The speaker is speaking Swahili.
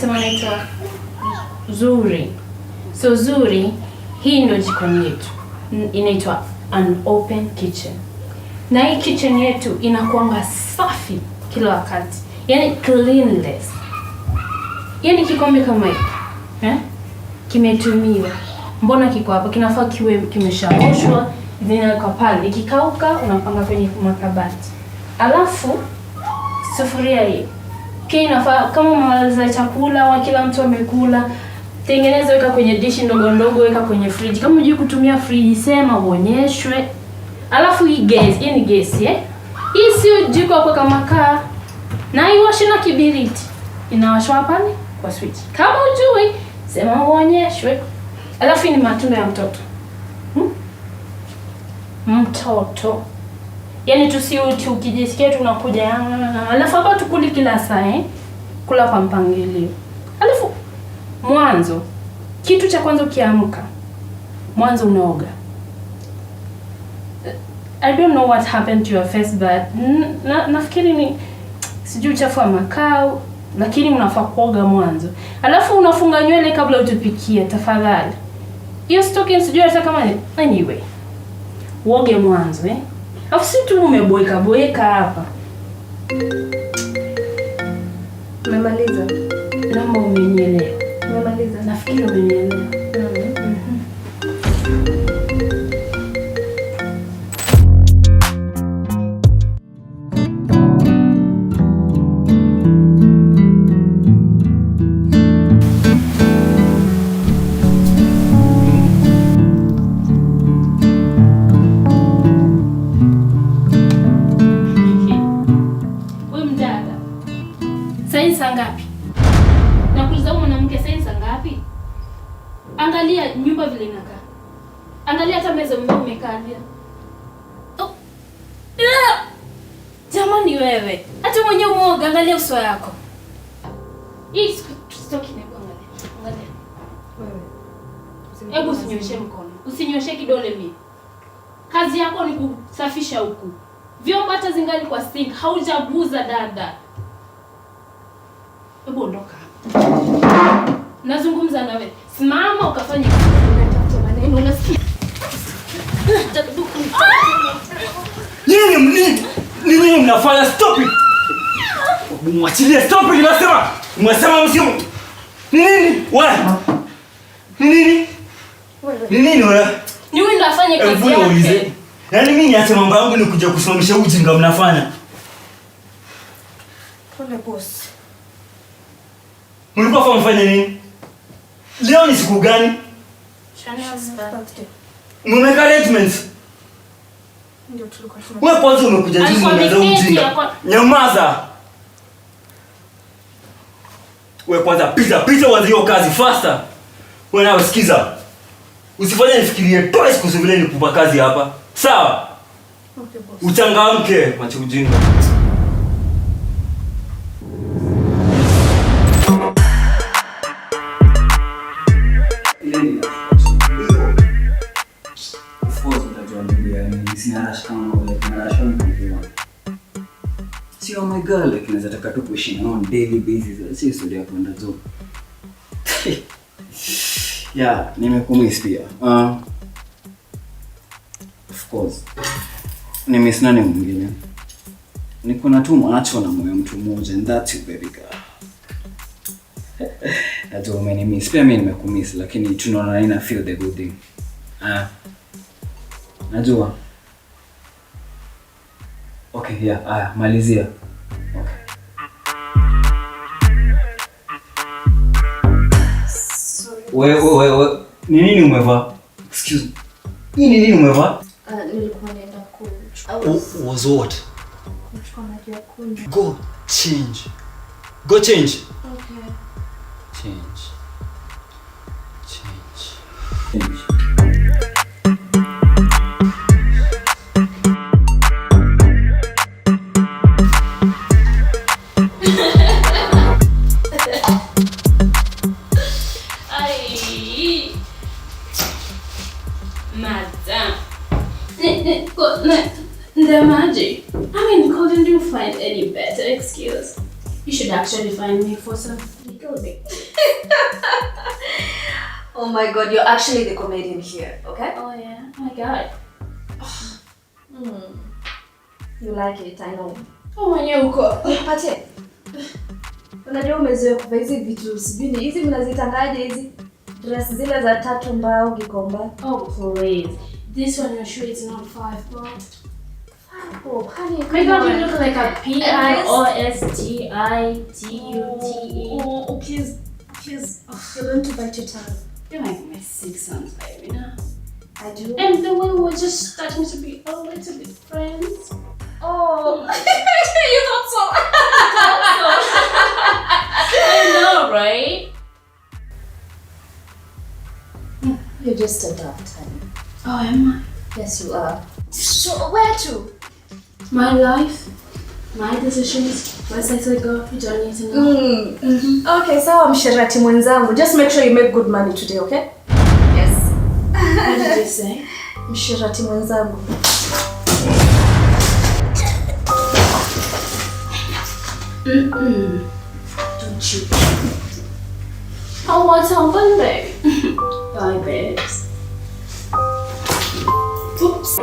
Umesema anaitwa Zuri. So Zuri, hii ndio jikoni yetu. Inaitwa an open kitchen. Na hii kitchen yetu inakuanga safi kila wakati. Yaani cleanless. Yaani kikombe kama hiki, eh? Kimetumiwa. Mbona kiko hapa? Kinafaa kiwe kimeshaoshwa, zinawekwa pale. Ikikauka unapanga kwenye makabati. Alafu sufuria hii pia inafaa kama umemaliza chakula au kila mtu amekula, tengeneza, weka kwenye dishi ndogo ndogo, weka kwenye friji. Kama hujui kutumia friji, sema uonyeshwe. Alafu hii gas, hii ni gesi eh? Hii sio jiko ya kuweka makaa. Na haiwashi na kibiriti. Inawashwa pale kwa switch. Kama hujui, sema uonyeshwe. Alafu hii ni matunda ya mtoto. Mtoto. Yaani tusi ukijisikia tunakuja. Alafu hapa tukuli kila saa eh? Kula kwa mpangilio. Alafu mwanzo kitu cha kwanza ukiamka, mwanzo unaoga. I don't know what happened to your face but nafikiri ni sijui uchafu wa makao, lakini unafaa kuoga mwanzo. Alafu unafunga nywele kabla utupikie tafadhali. Hiyo stocking sijui hata kama anyway. Uoge mwanzo eh. Alafu si tu umeboeka boeka hapa. Umemaliza? Naomba umenielewa. Umemaliza? Nafikiri umenielewa. Wewe mdada. Sasa saa ngapi? Nakuuliza huyu mwanamke sasa saa ngapi? Angalia nyumba vile inakaa. Angalia hata meza umekalia. Oh. Ah! Jamani wewe. Hata mwenyewe umeoga, angalia uso yako. Hii stoki ni angalia. Angalia. Wewe. Hebu usinyoshe mkono. Usinyoshe kidole mimi. Kazi yako ni kusafisha huku. Vyombo hata zingali kwa sink, haujaguza dada. Hebu ondoka hapa. Nazungumza na wewe. Simama ukafanye Unatafuta maneno, unasikia? Nini nini mnafanya? Stop it! Mwachilie, stop it nimesema. Nimesema msio. Ni nini? Wewe. Ni nini? Ni nini wewe? Ni huyu ndo afanye kazi Hebu niulize. yake. Yaani mimi niache mambo yangu ni kuja kusimamisha ujinga mnafanya. Pole boss. Mlikuwa fa mfanye nini? Leo ni siku gani? Chanel's birthday. Mmeweka arrangements. Ndio tulikuwa tuna. Wewe kwanza umekuja juzi Alikuwa umeanza ameketi, ujinga. Nyamaza. Wewe kwanza pita pita uanze hiyo kazi faster. Wewe nawe sikiza. Usifanye nifikirie twice kuhusu vile nikupa kazi hapa. Sawa? Okay boss. Uchangamke, machi ujinga. Of course utajua ndugu yani sina rush kama wewe, na rush kama mtu. Si oh my girl, like naweza taka tu kuishi na on daily basis. Si story ya kwenda tu. Yeah, nimekumiss pia. Of course. Nimemiss nani mwingine? Niko na tu macho na moyo mtu mmoja and that's you baby girl. Najua umenimiss. Pia mimi nimekumiss lakini tunaona ina feel the good thing. Ah. Najua. Okay, yeah, aya, malizia. Okay. Sorry. Wewe, ni nini umevaa? Excuse me. Hii ni nini umevaa? Nilikuwa naenda kuchukua. Was what? Kuchukua maji ya kunywa. Go change. Go change. Okay. Change. Change. Change. Ai. Madam. The magic. I mean, couldn't you find any better excuse? You should actually find me for some liquor. kill me. Oh my God, you're actually the comedian here, okay? Oh yeah. Oh my God. You like it, I know. Oh, mwenyewe uko. Nipatie. Unajua umezoea kuvaa hizi vitu sijui ni hizi mnazitangaje hizi dress zile za tatu mbao Gikomba. Oh please. This one you're sure it's not 5 bob? Oh, honey, My God, you look like a P I O S T I T U T E. Oh, please, please. Oh, you're going to bite your tongue. You make me sick sometimes, you know. I do. And the way we're just starting to be a little bit friends. Oh, you thought so. I know, right? You're just a daft, honey. Oh, am I? Yes, you are. So, where to? My life, my decisions, where I go, you don't need to know. Okay, sawa msherati mwenzangu. Just make sure you make good money today, okay? Yes. What did you say? Msherati mwenzangu. Don't you? Oh, what's happened, babe? Bye, babes. Oops.